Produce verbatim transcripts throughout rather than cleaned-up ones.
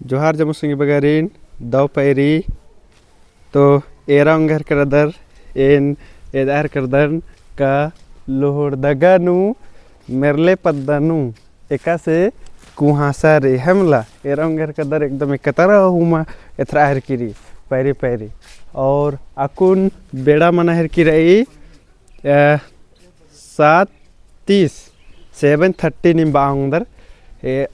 जोहार जम्मो संगी बगारिन, दव पैरी। तो एरा ओंगेर करदर, एन एदार करदन का लोहरदगा नू मेरले पद्दा नू एकासे कुहासा रई, है मला। एरा ओंगेर करदर एकदम एकतरा हुमा एथरा आहिर किरी, पैरी पैरी। और अक्कुन बेड़ा मना आहिर किरई, अ, सात तीस, seven thirty नीम बआ ओंगदर। ए,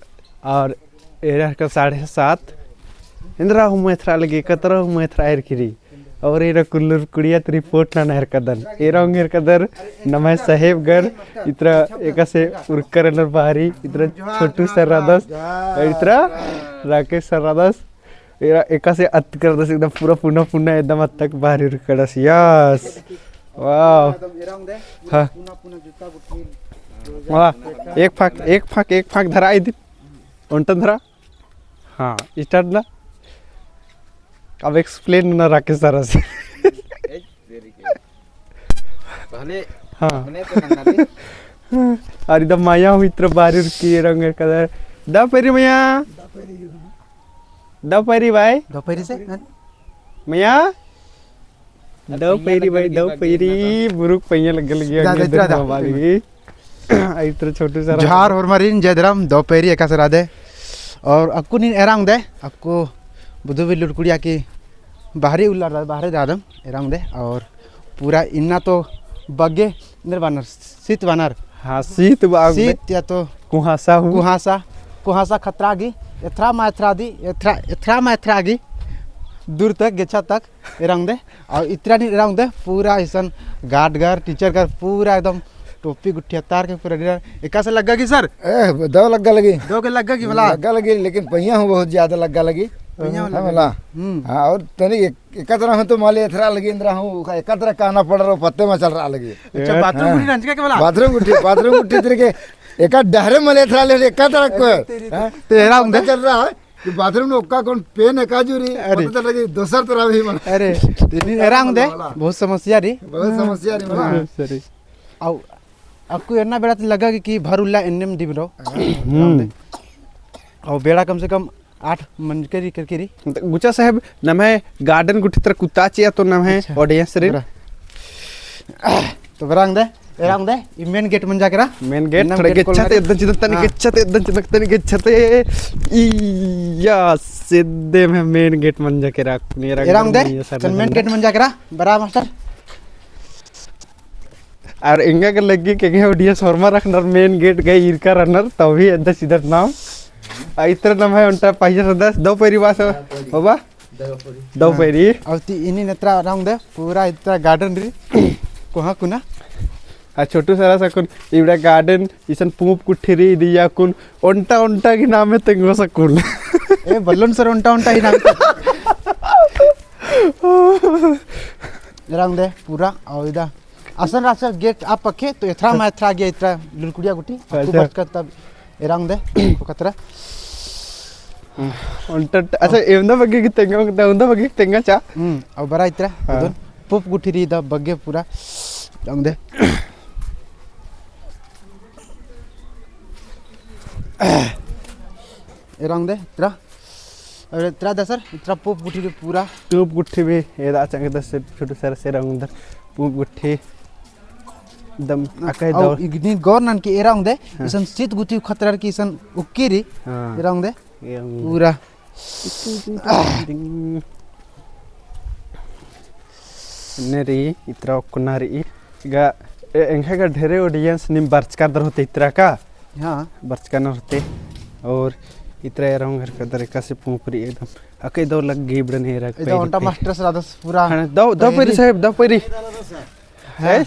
और एरा का साढ़े सात। एन्दरा हुमा एथरा लगी, एकतरा हुमा एथरा आहिर किरी। और एरा कुल्लूर कुड़िया ती report नना आहिर कदन। एरा ओंगेर करदर नम्है साहेबगर, इतरा एकासे उरकर रअनर बाहरी, इतरा छोटू सर रअदस, इतरा राकेश सर रअदस। एरा एकासे अत्त करदस एकदम पूरा पुना पुना एकदम अत्तक बाहरी उरकड़स। Yes। Wow। हाँ। वाह। एक फाक, एक फाक, एक फाक धरा इदिन। ओन्टन धरा। हाँ, start ना। अब explain ना राकेश सर से। पहले हाँ। हमने तो नन्ना थे। अरे द मया हूँ इतरा बाहरी उरकी एरा ओंगेर करदर। दव पैरी मया। दव पैरी भाई। दव पैरी से, हाँ। मया। दव पैरी भाई, दव पैरी। बुरुक पैया लग्गा लगी, जा, जा, अंगेर जा, जा। बाबा लगी। इतरा छोटू सर। जोहार होरमारिन, जय धरम, दव पैरी एकासे रअदय। और अक्कुन एरा ओंगदय, अक्कु बुधु बिल्लुर कुड़िया की बाहरी उल्ला रअदय, बाहरी दादम एरा ओंगदय। और पूरा इन्ना तो बग्गे एन्देर बअनर, सीत बअनर। हाँ, सीत बआ ओंगदय। सीत या तो कुहासा हूँ। कुहासा, कुहासा खतरा गी, एथरा मा एथरा दी, एथरा, एथरा मा एथरा गी, दूर तक, गेच्छा तक एरा ओंगदय। और इतरा नीन एरा ओंगदय, पूरा इसन guard गर, teacher गर, पूरा एकदम टोपी गुट्ठी अतार के पूरा डीरा। एकासे लग्गा गी सर? ए, दव लग्गा लगी। दव गे लग्गा गी मला? लग्गा लगी, लेकिन पैया हूँ बहुत ज्यादा लग्गा लगी। पैया हूँ हाँ, लग्गा मला। लगी। हम्म। हाँ, और तनी एक एकतरा हूँ तो माले एथरा लगी एन्दरा हूँ, एकतरा काना पड़ रहो, पत्ते मा चल रहा लगी। अच्छा, bathroom हाँ। गुट्ठी नंजका के मला? Bathroom गुट्ठी, bathroom गुट्ठी तेरे के एका डहरे माले एथरा ले, एकतरा को है। तेरी हाँ? तो एरा ओंगदय। पता चल रहा है कि bathroom में ओक्का कौन पेन है काजूरी, अरे। पता चल रहा कि दोसर तरह भी मला। अरे, तो नीन एरा ओंगदय, मला। बहुत समस्या रई। बहुत समस्या रई मला। हाँ, सही। अउ अक्कु एन्ना बेड़ा ती लग्गा गी कि भर उल्ला एन्नेम दिम रओ। हम्म। और बेड़ा कम से कम आठ मंजका रई करके रई। तो गुचा साहेब, नम्है garden गुट्ठी तरा कुत्ता चिआ तो नम्है अच्छा। Audience रे। बरा। तो बरा ओंगदय, एरा ओंगदय, ई main gate मंजा केरा। Main gate, एन्नेम थोड़ा gate खोल गेच्छा ते, मारे। एद्दन चिदन तनी हाँ। गेच्छा ते, एद्दन चिदन तनी गेच्छा ते। इया, सिद्धे में main gate मंजा केरा। एरा ओंगदय, चल main gate मंजा केरा, बरा मास्टर। और एंगा गे लग्गी कि एंग्है audience होरमा रअनर main gate गे ईरका रअनर, तभी एद्दा चिदर नाम। आ इतरा नम्है ओन्टा पैसा रअदस, दव पैरी बास, बाबा? दव पैरी। और ती इन्नी नेत्रा रंग दे, पूरा इतरा garden रई, कोहा कुना। आ छोटू सरस अक्कुन, इबड़ा garden, इसन पूंप गुट्ठी रई, इदिया अक्कुन, ओन्टा ओन्टा की नामे तेंगोस अक्कुन। ए, बल्लोन सर, ओन्टा ओन्टा ही नामे। रंग दे, पूरा, और इदा असन रास्ता gate आ पक्के, तो एथरा मा एथरा गे इतरा लुरकुड़िया गुट्ठी, अक्कु अच्छा। बरचका तब एरा ओंगदे, ओकतरा। ओन्टा, अच्छा, एवंदा बग्गे की तेंगा, ओंगता, एवंदा बग्गे की तेंगा चा। हम्म, अब बरा इतरा, हाँ। इदन, पूंप गुट्ठी रई दा बग्गे पूरा, ओंगदे। एरा ओंगदे, इतरा। अरे, इतरा दा सर, इतरा पूंप गुट्ठी रई पूरा। पूंप गुट्ठी भी, एदा चंगे दा से, छोटू सर से रंग दर, पूंप गुट्ठी, दम, अकय और दौर। इगनी गौर नन के एरा ओंगदे, हाँ। इसन सीत गुट्ठी खतरर की इसन उक्की रई, हाँ। एरा ओंगदे, एरा ओंगदे। पूरा। ने रई, इतरा ओक्कना रई। गा, ए, एंग्है गा ढेरे audience नीम बरचका दर होते इतरा का? हाँ। बरचका नर होते। और इतरा एरा ओंगेर का दर एकासे पूंप रई एकदम। अकय दव लग्गी इबड़न एरा इदा ओन्टा मास्टर सर आदस पूरा। हाँ, दव, दव पैरी साहेब, दव पैरी। हैं?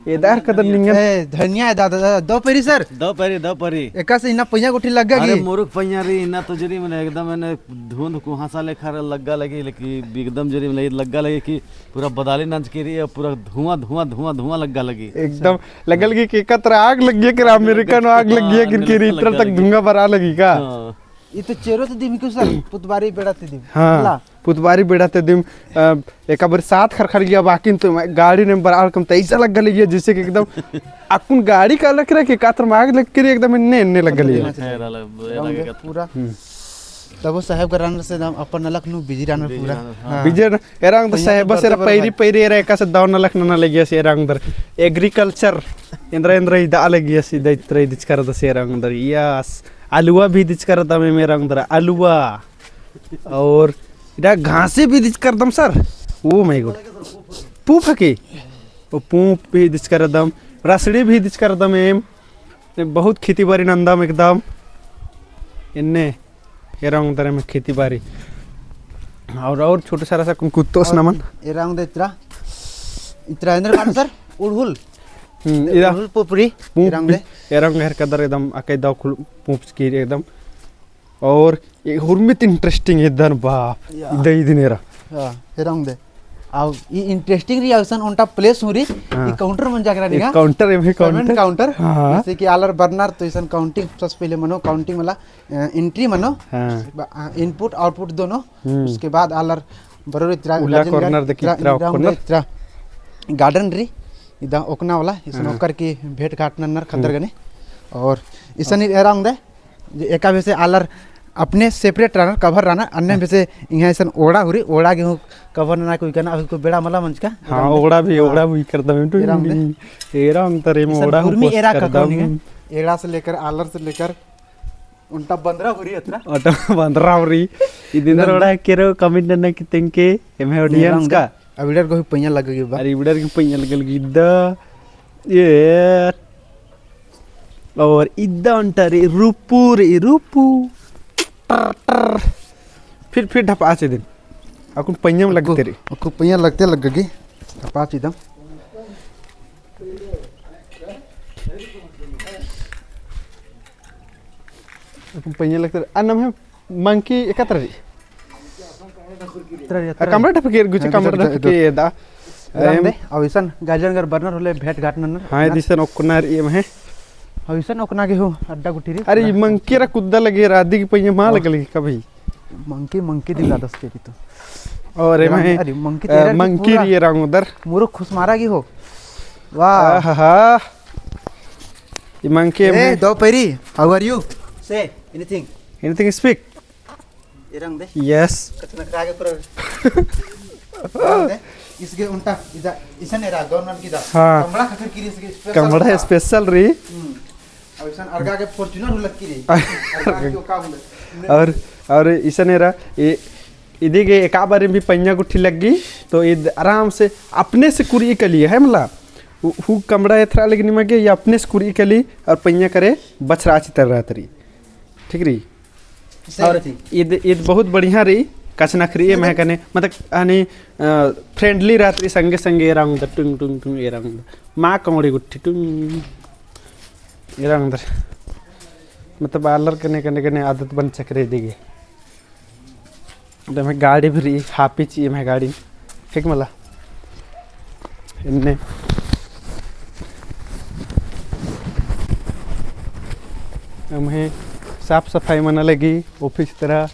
एदार कदर निंगन। ए, धनिया है दादा, दादा, दव पैरी सर। दव पैरी, दव पैरी। एकासे इन्ना पैया गुट्ठी लग्गा अरे, की? मुरुख पैया रई, इन्ना तो जरी मने एकदम एन्ने धुंध कुहासा लेखा लग्गा लगी, लेकिन एकदम जरी मने लग्गा लगी कि पूरा बदाली नंजकी रई, पूरा धुआं, धुआं, धुआं, धुआं लग्गा लगी। एकदम लग्गा लगी कि एकतरा आग लग्गी कि अमेरिका नू आग लग्गी कि हाँ, किरी इतरा तक लग्गा लगी। धुआं बरा लगी का? हाँ। ई तो चेरो ती दिम क्यों सर? पुतबारी बेड़ा ती दिम। हाँ, ला। पुतबारी बेड़ा ती दिम, अ, एका बारी सात खरखर गया बाकिन तो गाड़ी ने बराल कम तैसा लग्गा लगी, जैसे कि एकदम अक्कुन गाड़ी का लग रहा कि कातर माग लग के एकदम एन्ने, एन्ने लग्गा लगी। पूरा। हम्म। तबो साहेब गर रअनर से दम अपन नलख नू busy रअनर busy पूरा। रअनर, हाँ। हाँ। Busy रअनर। एरा ओंगदर भैया साहेब बस एरा बरदर पैरी, बरदर। पैरी एरा एकासे दव नलख नना लगिया से एरा ओंगदर agriculture एन्दरा एन्दरा इदा लगिया से इदा इत्रा इदिच करदस एरा ओंगदर। Yes। अलुवा भी इदिच करदम एम एरा ओंगदर। अलुवा। और इदा घासे भी इदिच करदम sir। Oh my God। पूँप हके। ओ पूँप भी इदिच करदम। रसड़ी भी इदिच करदम एम। बहुत खेती बारी नन्दम एकदम। एन्ने एरा ओंगदर एम खेती बारी। और, और छोटे सारा सा कुन कुत्तोस नमन। एरा ओंगदर इत्रा, इत्रा एन्दर बान sir, उड़हुल। हम्म, इदा उड़हुल पुपरी, पूँप एरा ओंगदर। एरा ओंगदर कदर एकदम अकई दव खुल पूँप की एकदम। और ये हुरमित interesting इदन बाप, या। इदा इदिन एरा। हाँ, एरा ओंगदर। अब ई interesting रई, अइसन ओन्टा place हूँ रई, हाँ। ई counter मंजा केरा निंगा। Counter, एम्है payment counter। Counter। हाँ। जैसे कि आलर बरनर तो इसन counting सबसे पहले मनो, counting मला, अ, entry मनो। हाँ। बा-, अ, input output दोनों। हम्म। उसके बाद आलर बरोर इत्रा उल्ला garden corner दे इत्रा, इत्रा इत्रा ओक्कनर। इत्रा garden रई, इदा ओक्कना वाला, इसन हाँ। ओक्कर की भेंट घाट नन्नर खद्दर हम्म। गने। और इसन एरा ओंगदर जे एका बेसे आलर अपने separate रअनर, cover रअनर, अन्ने हाँ। बेसे इहाँ इसन ओड़ा हूँ रई, ओड़ा गे हूँ cover नना कोई करना, अभी कोई बेड़ा मला मंजका। हाँ, एरा ओड़ा भी, हाँ। ओड़ा भी करदम एम टू एरा ओंगदर। एरा ओंगदर एम इसन ओड़ा हूँ उर्मी post एरा करदम। एरा से लेकर, आलर से लेकर, ओन्टा बंदरा हूँ रई अत्रा। ओन्टा बंदरा हूँ रई। इदिन एरा ओंगदर। ओड़ा केरो comment नना की तेंके, एम्है audience का। अब इबड़र गे हूँ पइयाँ लग्गा गे बा। अरे इबड़र गे पइयाँ लग्गा लगी दा। ये। और इदा ओन्टा रई रूपू रई रूपू। टर, टर। फिर, फिर ढपा चिदम। अक्कुन पइयाँ लगते रई। अक्कु पइयाँ लगते लग्गा गे। ढपा चिदम। अक्कुन पइयाँ लगते रई। आ नम्है monkey एका तरा रई? तरा रई, आ, तरा कमरा रई। ढपकेर गुचे, हाँ, कमरा इधर, इधर, ढपकेर इधर। दा। एरा ओंगदर, अब इसन गार्जियन गर बरनर होले भेंट घाट नन्नर। हाँ, इदिसन ओक्कनर एम्है। अब इसन ओक्कना गे हूँ अड्डा गुट्ठी रई। अरे, ई monkey रा कुद्दा लगे रा, अदी की पइयाँ मा लगे लगे कभी। Monkey, monkey दिला दस के तो। और एम्है, अरे, monkey अ, तेरा की monkey पूरा रई एरा ओंगदर। मुरुख खुसमारा गे हो। वाह। आहा। ई monkey ए, एम्है। दो पैरी, how are you? Say anything. Anything speak? एरा ओंगदर। Yes। कछनखरआ गे पूरा। एरा ओंगदर। इसके उल्टा, इदा, इसन एरा, गवर्नमेंट की दा। हाँ। कमड़ा खतर की रई इसके special कमड़ा था। Special रई। हम्म। और इसन अरगा गे Fortuner हूँ लग्गी रई। अरगा गे का हूँ लग्गी। और, और इसन एरा, ए, इदी गे एका बारी भी पइयाँ गुट्ठी लग्गी, तो इद आराम से अपने से कुरई कली है, मला। हु, हु कमड़ा एथरा लगी निमा गे, या अपने से कुरई कली और पइयाँ करे बछरा चितर रहत रई। ठीक रई? सही और थी। ईद, ईद बहुत बढ़िया रई, कछनखरई एम्है कने, मतलब, हानी, अ, friendly रहत रई, संगे संगे एरा ओंगदर, टुंग, टुंग, टुंग, एरा ओंगदर। मा कमड़ी गुट्ठी टुंग, एरा ओंगदर। मतलब, आलर कने, कने, कने आदत बन चकरे दिगे। एम्है गाड़ी भी रई, हापी ची एम्है गाड़ी। ठीक मला। एन्ने। एम्है साफ सफाई मना लगी, office तरह।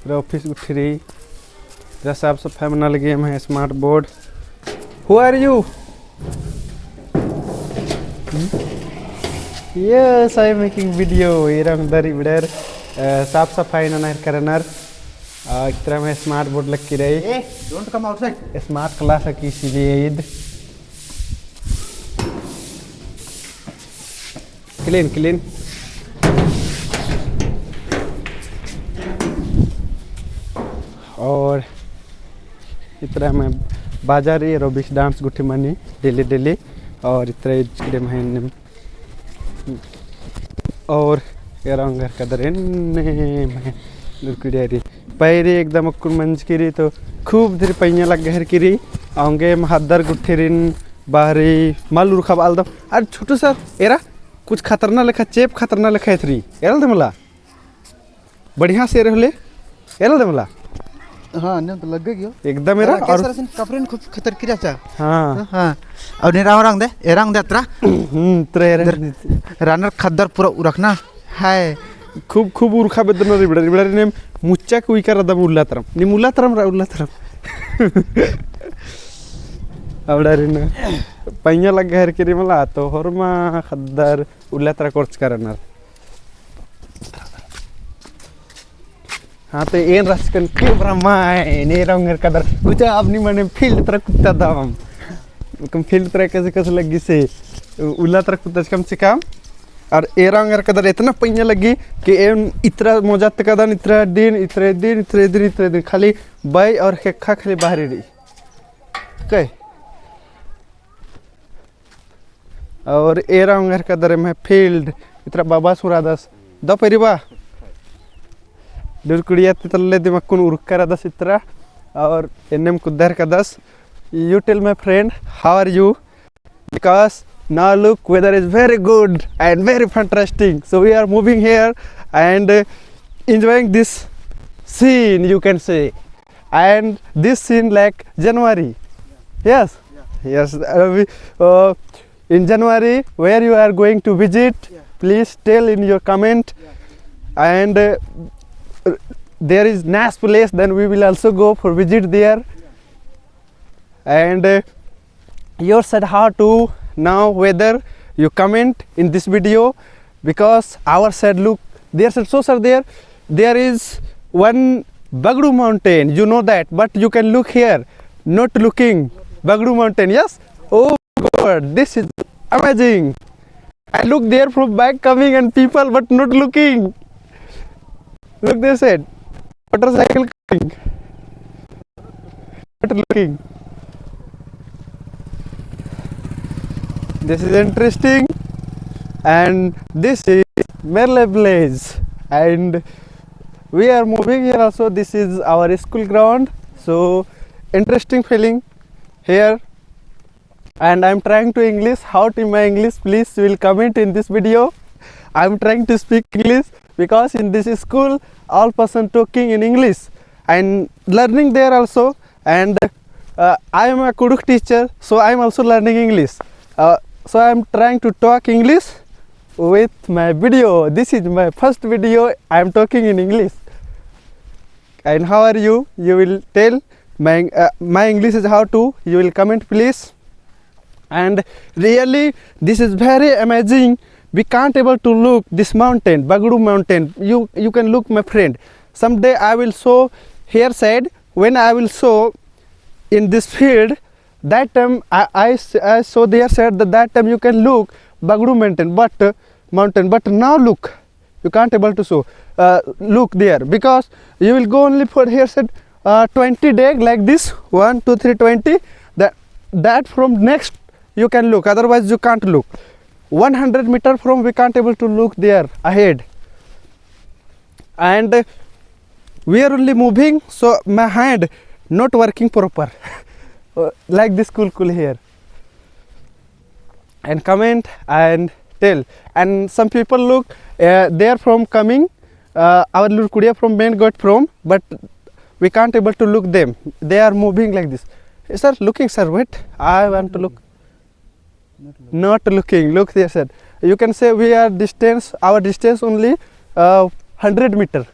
पूरा office गुट्ठी रई। पूरा साफ सफाई मना लगी, एम्है smart board। Who are you? Yes, I am making video. एरा ओंगदर इबड़र, अ, साफ सफाई ननर करनर। अ, इतरा में smart board लग्गी रई। ए, don't come outside. Smart class की सीधी ईद। Clean, clean. और इतरा में बाजा रई, aerobics dance गुट्ठी मनी daily daily। और इतरा इजकिरे महीने और एरा ओंगदर कदर एन्ने महीने लुरकिड़िया रई। पैरी एकदम अक्कुन मंजकी रई तो खूब देर पइयाँ लग्गा हेरकी रई। औंगे महद्दर गुट्ठी रई बाहरी मल उरखा बालदम। अरे छोटू sir, एरा कुछ खतरना लेखा, चेंप खतरना लेखा एथरी। एरा दे मला। बढ़िया से एरा होले। एरा दे मला। हाँ, ने तो लग्गा गयो। एकदम एरा। एरा और कैसा रसिन कपड़ेन खूब खतरकी रहचा। हाँ। हाँ। और ने राम रंग दे, एरा रंग दे अतरा। हम्म, तरा एरा। इधर रानर खद्दर पूरा उरखना। हाय। खूब, खूब उरखा बेद्दनर इबड़ा, इबड़ा रई ने मुच्चा के उइका रअदम उल्ला तरम। नीम उल्ला तरम रआ, उल्ला तरम। अबड़ा रई ना। पइयाँ लग्गा हेरकी रई मला, तो होरमा खद्दर उल्ला तरा कोरचका रअनर। हाँ, तो एन रहचकन camera man, एरा ओंगरकदर, कुछ अपनी मने field तरा कुद्दादम। कम field तरा कसे कसे लग्गिसे, उल्ला तरा कुद्दा कम से कम। और एरा ओंगरकदर इतना पइयाँ लग्गी कि एन इतरा मोजा तकदन, इतरा दिन, इतरे दिन, इतरे दिन, इतरे दिन, खाली बई और खेक्खा खाली बाहरी रई। Okay। और एरा ओंगरकदर एम्है field, इतरा बाबा सुरादस, दौ पेरी बा। लूरकुड़िया ती तल्ले दिम अक्कुन उरखरदस इतरा, और एन्नेम कुद्दरकदस। You tell my friend, how are you? Because now look, weather is very good and very fantastic. So we are moving here and, uh, enjoying this scene, you can say. And this scene like January. Yes? Yeah. Yes. Uh, we, uh, in January, where you are going to visit, yeah, please tell in your comment. Yeah. And, uh, there is nice place, then we will also go for visit there. Yeah. And, uh, your side how to now weather, you comment in this video, because our side look, there side so sir there, there is one Bagdu mountain, you know that, but you can look here, not looking Bagdu mountain, yes? Oh God, this is amazing. I look there from back coming and people, but not looking. Look, they said, motorcycle coming. Not looking. This is interesting. And this is Merle village. And we are moving here also. This is our school ground. So, interesting feeling here. And I'm trying to English. How to my English? Please, you will comment in this video. I'm trying to speak English because in this school, all person talking in English and learning there also. And, uh, I am a Kudukh teacher, so I am also learning English. Uh, so I am trying to talk English with my video. This is my first video. I am talking in English. And how are you? You will tell. My, uh, my English is how to, you will comment, please. And really, this is very amazing. We can't able to look this mountain, Bagdu mountain. You, you can look, my friend. Someday I will show here side. When I will show in this field, that time I, I s-, I show there side that, that time you can look Bagdu mountain, but, uh, mountain. But now look, you can't able to show, uh, look there, because you will go only for here side, uh, twenty deg like this, one, two, three, twenty. That, that from next you can look, otherwise you can't look. One hundred meter from we can't able to look there ahead. And, uh, we are only moving, so my hand not working proper. Uh, like this cool cool here. And comment and tell. And some people look, uh, they are from coming, uh, our Lurkudia from main gate from, but we can't able to look them. They are moving like this. Sir, looking, sir, wait. I want to look. Not looking. Look there, sir. You can say we are distance, our distance only, uh, hundred meter.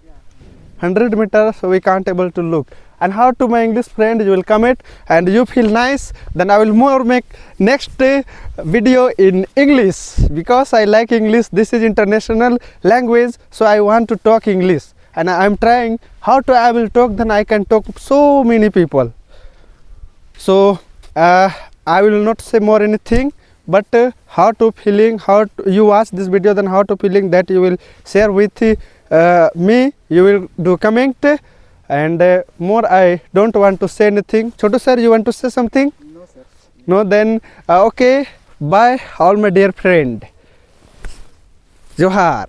Hundred meter, so we can't able to look. And how to my English friend, you will comment and you feel nice, then I will more make next, uh, video in English, because I like English. This is international language, so I want to talk English. And I am trying how to I will talk, then I can talk so many people. So, uh, I will not say more anything, but, uh, how to feeling, how to, you watch this video, then how to feeling that you will share with, uh, me, you will do comment, and, uh, more I don't want to say anything. Chotu sir, you want to say something? No, sir. No, then, uh, okay, bye, all my dear friend. जोहार।